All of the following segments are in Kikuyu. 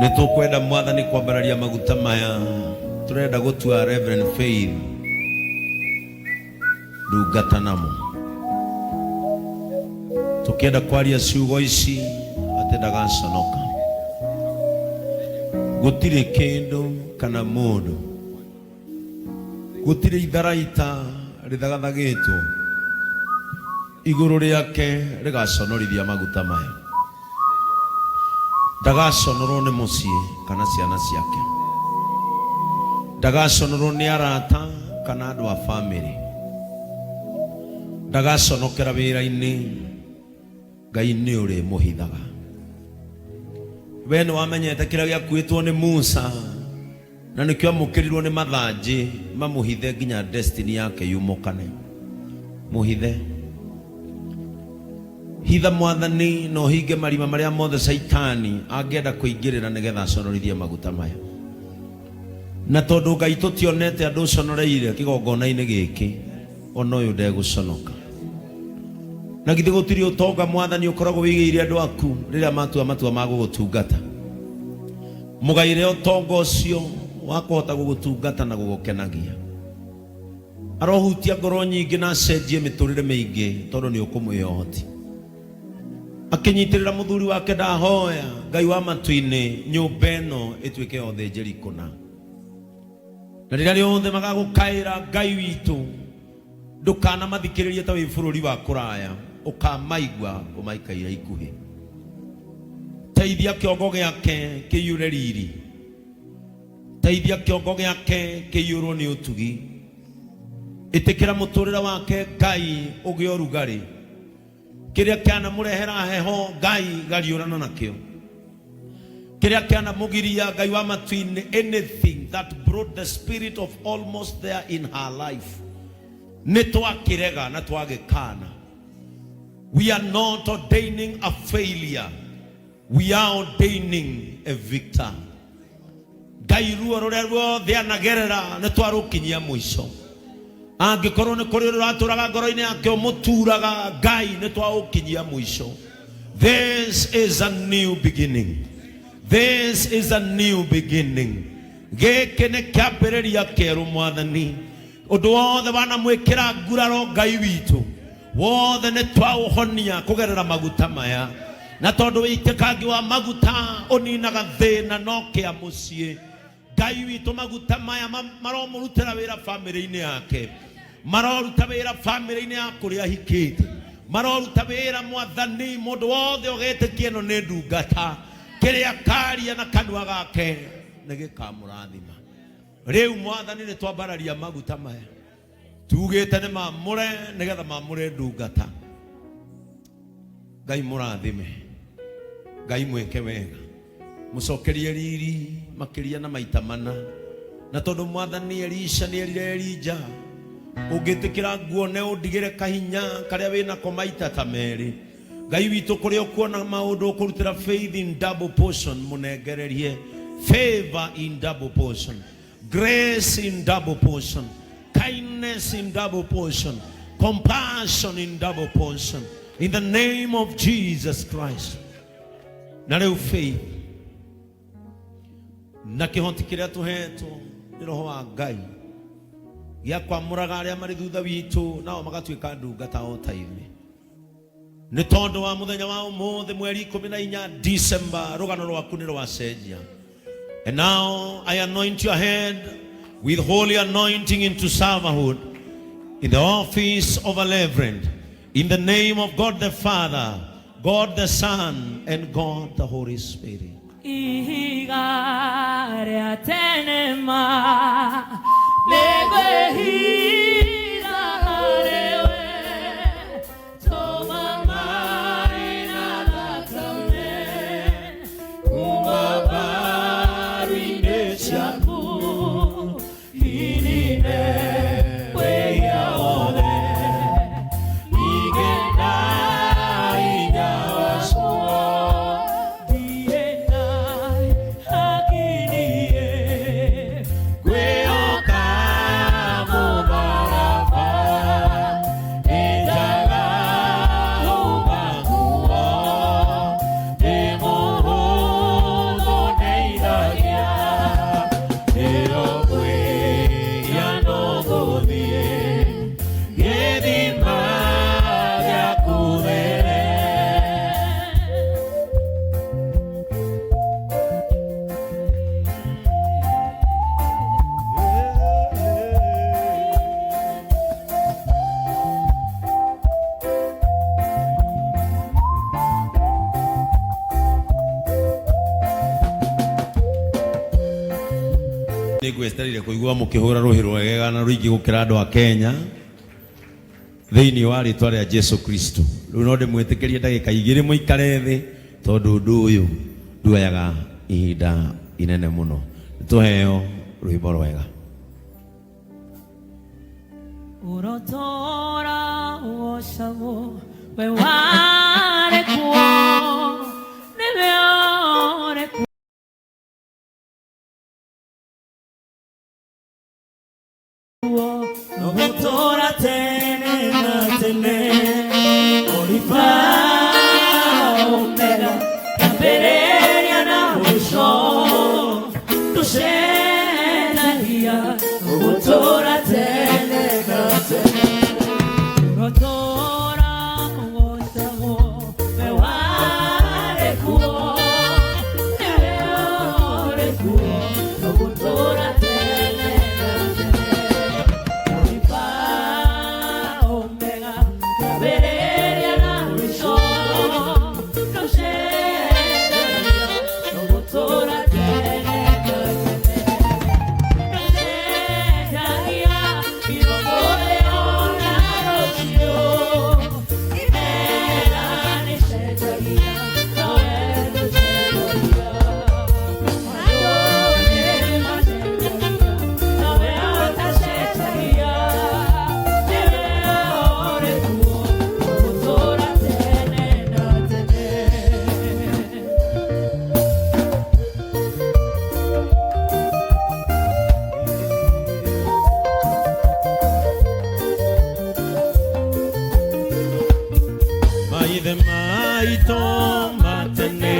Nĩ tũkwenda Mwathani kwambararia maguta maya. Tũrenda gũtua Reverend Faith ndungata namo. Tũkĩenda kwaria ciugo ici atĩ ndagaconoka. Gũtirĩ kĩndũ kana mũndũ, gũtirĩ itharaita rĩthagathagĩtwo igũrũ rĩake rĩgaconorithia maguta maya. Ndagaconorwo nĩ mũciĩ kana ciana ciake. Ndagaconorwo nĩ arata kana andũ a famĩlĩ. Ndagaconokera wĩra-inĩ. Ngai nĩ ũrĩmũhithaga. We nĩ wamenyete kĩrĩa gĩakuĩtwo nĩ Musa na nĩkĩo amũkĩrirwo nĩ mathanjĩ mamũhithe nginya destiny yake yumũkane. Mũhithe. Hitha Mwathani na ũhinge marima marĩa mothe Caitani angĩenda kũingĩrĩra nĩgetha aconorithie maguta maya. Na tondũ Ngai tũtionete andũ ũconoreire kĩgongona-inĩ gĩkĩ, ona ũyũ ndegũconoka. Na githĩ gũtirĩ ũtonga Mwathani ũkoragwo wĩigĩire andũ aku rĩrĩa matua matua ma gũgũtungata. Mũgaĩre ũtonga ũcio wa kũhota gũgũtungata na gũgũkenagia. Arohutia ngoro nyingĩ na acenjie mĩtũrĩre mĩingĩ tondũ nĩ ũkũmũhe ũhoti. Akĩnyitĩrĩra mũthuri wake ndahoya Ngai wa matu-inĩ nyũmba ĩno ĩtuĩke ya ũthĩnjĩri kũna. Na rĩrĩa rĩothe magagũkaĩra Ngai witũ ndũkanamathikĩrĩrie ta wĩ bũrũri wa kũraya, ũkamaigua ũmaikaire ikuhĩ. Teithia kĩongo gĩake kĩiyũre riri. Teithia kĩongo gĩake kĩiyũrwo nĩ ũtugi. Ĩtĩkĩra mũtũrĩre wake Ngai ũgĩe ũrugarĩ. Kĩrĩa kĩanamũrehera heho Ngai gariũrana nakĩo. Kĩrĩa kĩanamũgiria Ngai wa matu-inĩ, anything that brought the spirit of almost there in her life, nĩ twakĩrega na twagĩkana. We are not ordaining a failure. We are ordaining a victor. Ngai ruo rũrĩa ruothe anagerera nĩ twarũkinyia mũico. Angĩkorwo nĩ kũrĩ ũrĩa ũratũraga ngoro-inĩ yake ũmũturaga, Ngai nĩ twaũkinyia mũico. This is a new beginning. This is a new beginning. Gĩkĩ nĩ kĩambĩrĩria kĩerũ Mwathani. Ũndũ wothe wanamwĩkĩra nguraro Ngai witũ wothe nĩ twaũhonia kũgerera maguta maya. Na tondũ wĩitĩkangi wa maguta ũninaga thĩna no kĩa mũciĩ, Ngai witũ maguta maya maromũrutĩra wĩra famĩlĩ-inĩ yake, maroruta wĩra famĩlĩ-inĩ ya kũrĩa ahikĩte, maroruta wĩra Mwathani, mũndũ wothe ũgetĩkia ĩno nĩ ndungata, kĩrĩa karia na kanua gake nĩ gĩkamũrathima. Rĩu Mwathani nĩ twambararia maguta maya tugĩte nĩ mamũre nĩgetha mamũre ndungata. Ngai mũrathime, Ngai mwĩke wega, mũcokerie riri makĩria na maita mana. Na tondũ Mwathani Elisha nĩ erire Elija, ũngĩtĩkĩra nguone ũndigĩre kahinya karĩa wĩnako maita ta merĩ. Ngai witũ kũrĩa ũkuona maũndũ ũkũrutĩra faith in double portion, mũnengererie favor in double portion, grace in double portion, kindness in double portion, compassion in double portion, in the name of Jesus Christ. Na rĩu faith na kĩhoti kĩrĩa tũhetwo nĩ roho wa Ngai gĩa kwamũraga arĩa marĩ thutha witũ nao magatuĩka ndungata o ta ithuĩ. Nĩ tondũ wa mũthenya wa ũmũthĩ mweri 14 December, rũgano rwaku nĩ rwacenjia. And now I anoint your head with holy anointing into servanthood in the office of a reverend, in the name of God the Father, God the Son, and God the Holy Spirit. Ihiga rĩa tene ma nĩngwĩhitha harĩ we, tũma maĩ na thakame kuma mbaru-inĩ ciaku inine wĩhia wothe, ningĩ na hinya wacio ndirĩ na haki niĩ ngwĩhoka mũthamaki. Nĩngwetereire kũigua mũkĩhũra rũhĩ rwega na rũingĩ gũkĩra andũ a Kenya thĩinĩ wa rĩtwa rĩa Jesu Kristo. Rĩu no ndĩmwĩtĩkĩrie ndagĩka igĩrĩ mũikare thĩ tondũ ũndũ ũyũ nduoyaga ihinda inene mũno. Nĩtũheo rwĩmbo rwega. Ũrotora ũgocagwo we warĩ kuo nĩwe ũrĩ kuo Ũgũtũũra tene na tene Olifa Omega Kĩambĩrĩria na mũico Ndũcenjagia Ũgũtũũra tene na tene Ũrotora ũgocagwo we warĩ kuo nĩwe ũrĩ kuo ũgũtũũra tene na tene Olifa Omega kĩambĩrĩria na mũico ndũcenjagia ũgũtũũra tene na tene ndũcenjagia irũngũrĩ ona rũciũ imera nĩcenjagia nowe ndũcenjagia andũ nĩmacenjagia nowe ũtacenjagia nĩwe ũrĩ kuo ũgũtũũra tene na tene. Maithe maitũ ma tene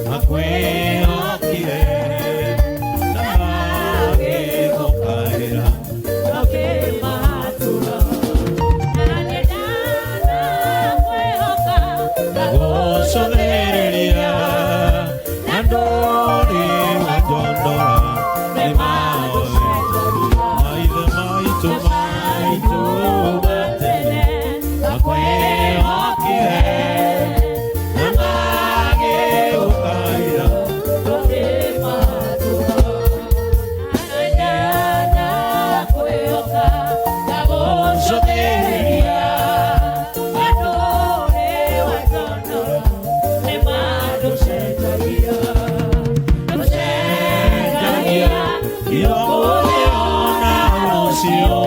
makwĩhokire na magĩgũkaĩra Ũkĩmatura gũcũthĩrĩria na ndũrĩ wanjondora nĩ maothe maithe maitũ maitũ ma tene makwĩhokire na magĩgũkaĩra Gũcũthĩrĩria irũngũrĩ ona rũciũ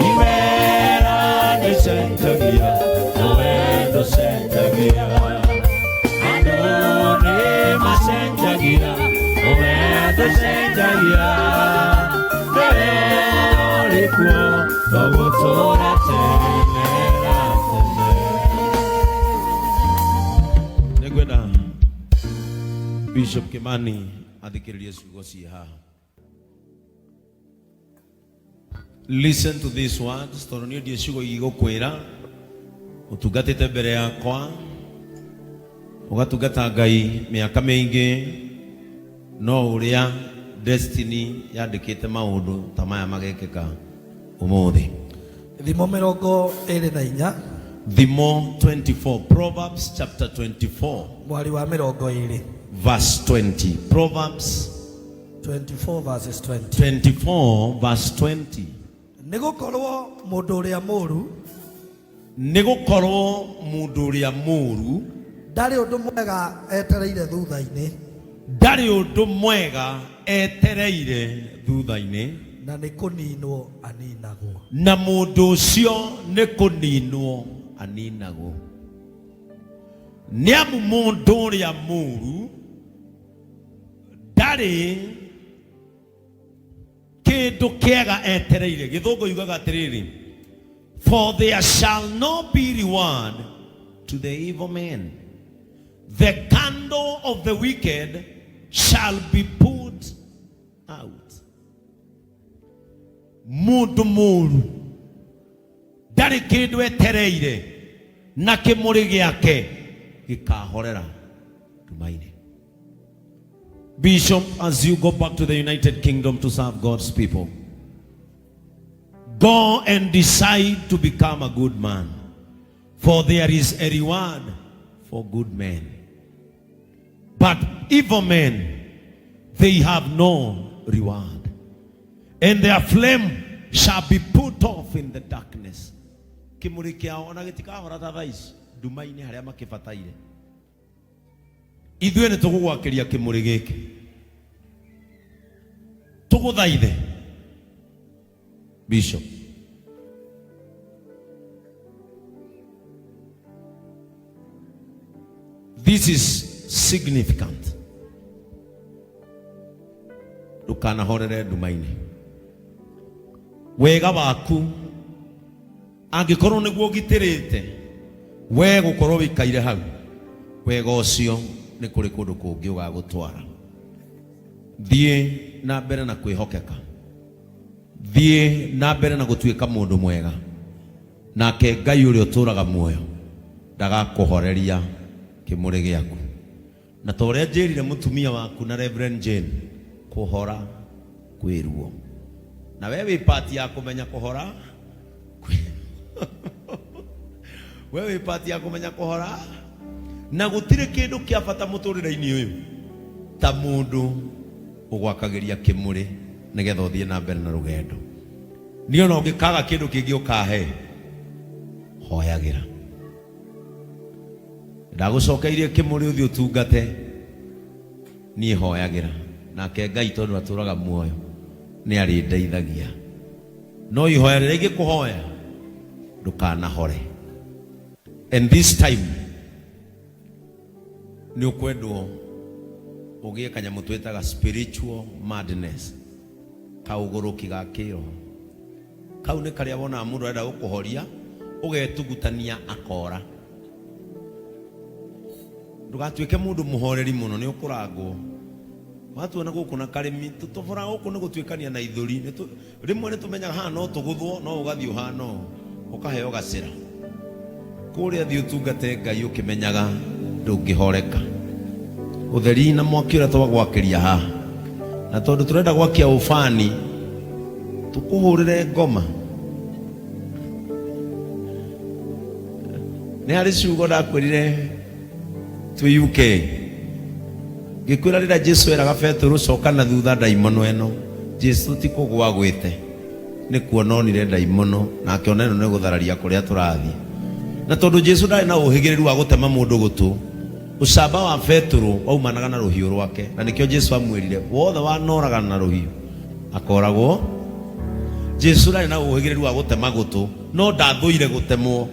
imera nĩcenjagia nowe ndũcenjagia andũ nĩmacenjagia nowe ndũcenjagia nĩwe ũrĩ kuo tũgũtũũra tene na tene. Nĩngwenda Bishop Kimani athikĩrĩrie ciugo ciĩ haha. Listen to these words tondũ niĩ ndiĩ ciugo igũkwĩra ũtungatĩte mbere yakwa ũgatungata Ngai mĩaka mĩingĩ no ũrĩa destiny yandĩkĩte maũndũ ta maya magekĩka ũmũthĩ. Thimo 24. Thimo 24, Proverbs chapter 24 Mwari wa 20. Verse 20. Proverbs 24 verses 20. 24 verse 20. Nĩ gũkorwo mũndũ ũrĩa mũũru Nĩ gũkorwo mũndũ ũrĩa mũũru ndarĩ ũndũ mwega etereire thutha-inĩ, ndarĩ ũndũ mwega etereire thutha-inĩ, na nĩ kũninwo aninagwo. Na mũndũ ũcio nĩ kũninwo aninagwo. Nĩ amu mũndũ ũrĩa mũũru ndarĩ kĩndũ kĩega etereire. Gĩthũngũ yugaga atĩrĩrĩ, for there shall not be reward to the evil man, the candle of the wicked shall be put out. Mũndũ mũũru ndarĩ kĩndũ etereire na kĩmũrĩ gĩake gĩkahorera nduma-inĩ. Bishop, as you go back to the United Kingdom to serve God's people, go and decide to become a good man, for there is a reward for good men, but evil men, they have no reward. And their flame shall be put off in the darkness. Kĩmũrĩ kĩao ona gĩtikahora ta thaa ici nduma-inĩ harĩa makĩbataire. Ithuĩ nĩ tũgũgwakĩria kĩmũrĩ gĩkĩ, tũgũthaithe Bishop. This is significant. Ndũkanahorere nduma-inĩ. Wega waku angĩkorwo nĩguo ũgitĩrĩte we gũkorwo wĩikaire hau, wega ũcio nĩ kũrĩ kũndũ kũngĩ ũgagũtwara. Thiĩ na mbere na kwĩhokeka, thiĩ na mbere na gũtuĩka mũndũ mwega, nake Ngai ũrĩa ũtũũraga muoyo ndagakũhoreria kĩmũrĩ gĩaku. Na ta ũrĩa njĩrire mũtumia waku na Reverend Jane, kũhora kwĩ ruo. Na we wĩ part ya kũmenya kũhora we wĩ part ya kũmenya kũhora, na gũtirĩ kĩndũ kĩa bata mũtũrĩre-inĩ ũyũ ta mũndũ ũgwakagĩria kĩmũrĩ nĩgetha ũthiĩ na mbere na rũgendo. Niĩ ona ũngĩkaga kĩndũ kĩngĩ ũkahe, hoyagĩra. Ndagũcokeirie kĩmũrĩ ũthiĩ ũtungate, niĩ hoyagĩra. Nake Ngai tondũ atũraga muoyo nĩ arĩndeithagia. No ihoya rĩrĩa ingĩkũhoya ndũkanahore. And this time nĩ ũkwendwo ũgĩe kanyamũ twĩtaga spiritual madness, kaũgũrũki ga kĩroho. Kau nĩ karĩa wonaga mũndũ arenda gũkũhoria ũgetugutania akora. Ndũgatuĩke mũndũ mũhoreri mũno, nĩ ũkũrangwo. Watuona gũkũ na karĩmi, tũtoboraga gũkũ nĩ gũtuĩkania na ithũri. Rĩmwe nĩ tũmenyaga haha no tũgũthwo, no ũgathiĩ ũhana ũũ, ũkaheo gacĩra. Kũrĩa thiĩ ũtungate Ngai ũkĩmenyaga ndũngĩhoreka. Ũtheri na mwaki ũrĩa twagwakĩria haha, na tondũ tũrenda gwakia ũbani, tũkũhũrĩre ngoma. Nĩ harĩ ciugo ndakwĩrire twĩ UK, ngĩkwĩra rĩrĩa Jesu eraga Petero coka na thutha ndaimono ĩno, Jesu ti kũgwa agwĩte, nĩ kuona onire ndaimono na akĩona ĩno nĩ gũthararia kũrĩa tũrathiĩ. Na tondũ Jesu ndarĩ na ũhĩgĩrĩru wa gũtema mũndũ gũtũ, ũcamba wa Petero waumanaga na rũhiũ rwake, na nĩkĩo Jesu amwĩrire wothe wanoragana na rũhiũ akoragwo. Jesu ndarĩ na ũhĩgĩrĩru wa gũtema gũtũ, no ndathũire gũtemwo.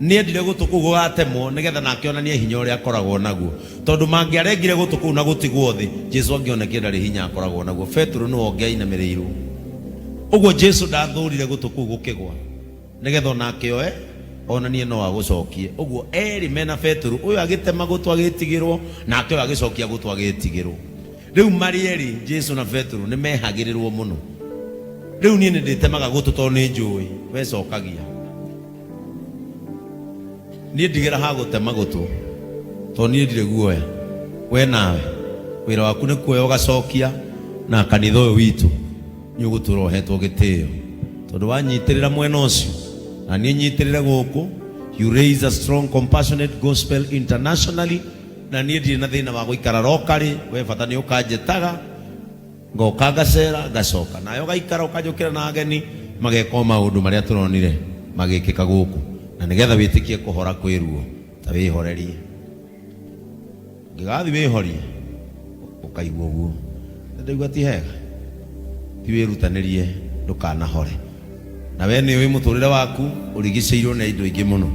Nĩendire gũtũ kũu gũgatemwo nĩgetha nake onanie hinya ũrĩa akoragwo naguo, tondũ mangĩarengire gũtũ kũu na gũtigwo thĩ, Jesu angĩonekire ndarĩ hinya akoragwo naguo. Petero nĩwe ũngĩainamĩrĩirwo. Ũguo Jesu ndathũrire gũtũ kũu gũkĩgwa nĩgetha onake oe onanie no agũcokie. Ũguo erĩ mena Petero, ũyũ agĩtema gũtũ agĩtigĩrwo, nake ũyũ agĩcokia gũtũ agĩtigĩrwo. Rĩu marĩ erĩ Jesu na Petero nĩ mehagĩrĩrwo mũno. Rĩu niĩ nĩ ndĩtemaga gũtũ tondũ nĩ njũĩ we cokagia. Niĩ ndigera ha gũtema gũtũ tondũ niĩ ndirĩ guoya. We nawe wĩra waku nĩ kuoya ũgacokia, na kanitha ũyũ witũ nĩ ũgũtũra ũhetwo gĩtĩo tondũ wanyitĩrĩra mwena ũcio na niĩ nyitĩrĩre gũkũ. You raise a strong compassionate gospel internationally, na niĩ ndirĩ na thĩna wa gũikara locally. We bata nĩ ũkanjĩtaga ngoka ngacera ngacoka, nawe ũgaikara ũkanjũkĩra na ageni mageka o maũndũ marĩa tũronire magĩkĩka gũkũ, na nĩgetha wĩtĩkie kũhora kwĩ ruo, ta wĩhorerie. Ũngĩgathiĩ wĩhorie ũkaigua ũguo, ndaigua ti hega, ti wĩrutanĩrie ndũkanahore. Na we nĩ ũĩ mũtũrĩre waku ũrigicĩirwo nĩ indo ingĩ mũno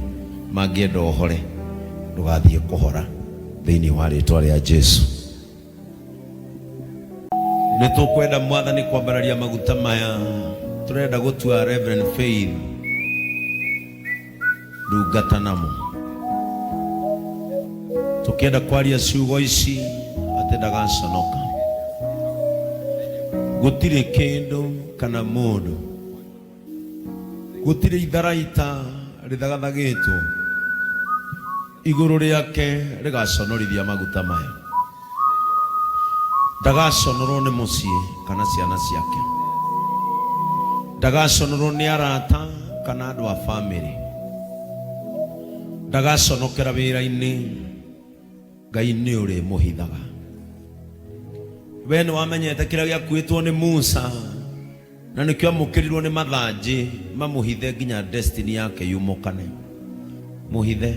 mangĩenda ũhore, ndũgathiĩ kũhora thĩinĩ wa rĩtwa rĩa Jesu. Nĩ tũkwenda Mwathani kwambararia maguta maya, tũrenda gũtua Reverend Faith ndungata namo, tũkĩenda kwaria ciugo ici atĩ ndagaconoka. Gũtirĩ kĩndũ kana mũndũ, gũtirĩ itharaita rĩthagathagĩtwo igũrũ rĩake rĩgaconorithia maguta maya. Ndagaconorwo nĩ mũciĩ kana ciana ciake, ndagaconorwo nĩ arata kana andũ a famĩlĩ, ndagaconokera wĩra-inĩ. Ngai nĩ ũrĩmũhithaga. We nĩ wamenyete kĩrĩa gĩakuĩtwo nĩ Musa. Na nĩkĩo amũkĩrirwo nĩ mathanjĩ mamũhithe nginya destiny yake yumũkane. Mũhithe.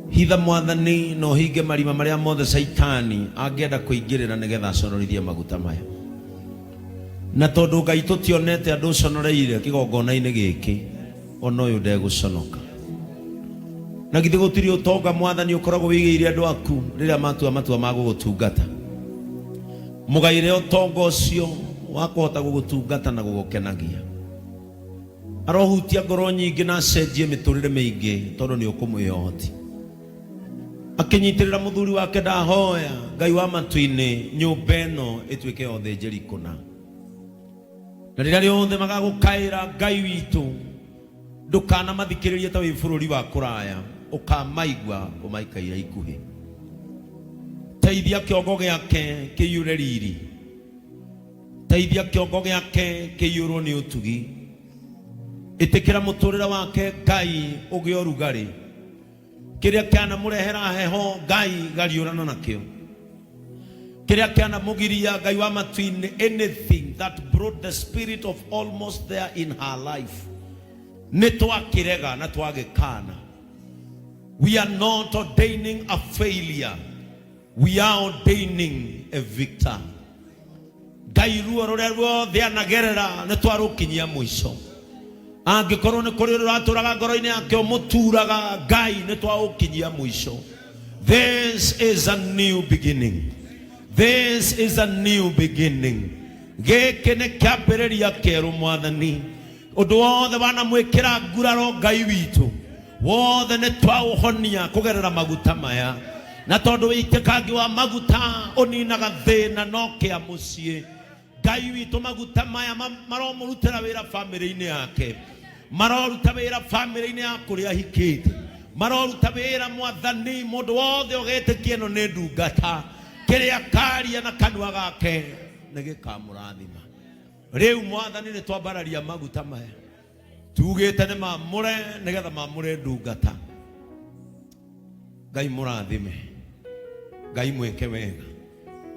Hitha mwathani na ũhinge marima marĩa mothe Caitani angĩenda kũingĩrĩra nĩgetha aconorithie maguta maya. Na tondũ Ngai tũtionete andũ ũconoreire kĩgongona-inĩ gĩkĩ, ona ũyũ ndegũconoka. Na githĩ gũtirĩ ũtonga mwathani ũkoragwo wĩigĩire andũ aku rĩrĩa matua matua ma gũgũtungata. Mũgaĩre ũtonga ũcio wa kũhota gũgũtungata na gũgũkenagia. Arohutia ngoro nyingĩ na acenjie mĩtũrĩre mĩingĩ tondũ nĩ ũkũmũhe ũhoti. Akĩnyitĩrĩra mũthuri wake ndahoya Ngai wa matu-inĩ nyũmba ĩno ĩtuĩke ya ũthĩnjĩri kũna. Na rĩrĩa rĩothe magagũkaĩra Ngai witũ ndũkanamathikĩrĩrie ta wĩ bũrũri wa kũraya, ũkamaigua ũmaikaire ikuhĩ. Teithia kĩongo gĩake kĩiyũre riri. Teithia kĩongo gĩake kĩiyũrwo nĩ ũtugi. Ĩtĩkĩra mũtũrĩre wake Ngai ũgĩe ũrugarĩ. Kĩrĩa kĩanamũrehera heho Ngai gariũrana nakĩo. Kĩrĩa kĩanamũgiria Ngai wa matu-inĩ, anything that brought the spirit of almost there in her life, nĩ twakĩrega na twagĩkana. We are not ordaining a failure, we are ordaining a victor. Ngai ruo rũrĩa ruothe anagerera nĩ twarũkinyia mũico. Angĩkorwo nĩ kũrĩ ũrĩa ũratũraga ngoro-inĩ yake ũmũturaga, Ngai nĩ twaũkinyia mũico. This is a new beginning. This is a new beginning. Gĩkĩ nĩ kĩambĩrĩria kĩerũ mwathani. Ũndũ wothe wanamwĩkĩra nguraro Ngai witũ wothe nĩ twaũhonia kũgerera maguta maya. Na tondũ wĩitĩkangi wa maguta ũninaga thĩna no kĩa mũciĩ, Ngai witũ maguta maya maromũrutĩra wĩra bamĩrĩ-inĩ yake, maroruta wĩra bamĩrĩ-inĩ ya kũrĩa ahikĩte, maroruta wĩra mwathani mũndũ wothe ũgetĩkia ĩno nĩ ndungata, kĩrĩa karia na kanua gake nĩ gĩkamũrathima. Rĩu mwathani nĩ twambararia maguta maya tugĩte nĩ mamũre nĩgetha mamũre ndungata. Ngai mũrathime, Ngai mwĩke wega,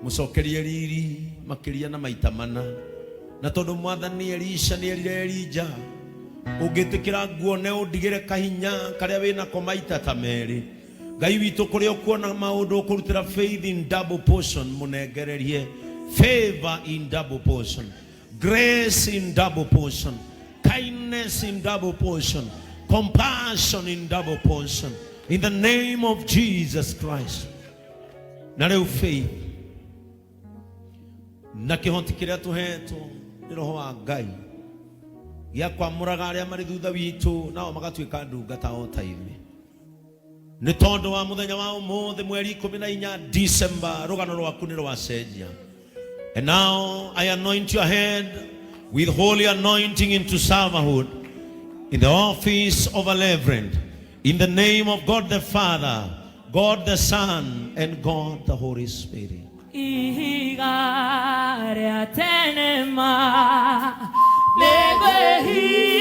mũcokerie riri makĩria na maita mana. Na tondũ mwathani Elisha nĩ erire Elija, ũngĩtĩkĩra nguone ũndigĩre kahinya karĩa wĩnako maita ta merĩ. Ngai witũ kũrĩa ũkuona maũndũ ũkũrutĩra faith in double portion, mũnengererie favor in double portion, grace in double portion, kindness in double portion, compassion in double portion, in the name of Jesus Christ. Na rĩu faith na kĩhoti kĩrĩa tũhetwo nĩ roho wa Ngai gĩa kwamũraga arĩa marĩ thutha witũ nao magatuĩka ndungata o ta ithuĩ. Nĩ tondũ wa mũthenya wa ũmũthĩ mweri ikũmi na inya December, rũgano rwaku nĩ rwacenjia. And now I anoint your head with holy anointing into servanthood in the office of a reverend, in the name of God the Father, God the Son, and God the Holy Spirit. Ihiga rĩa tene ma nĩngwĩhitha.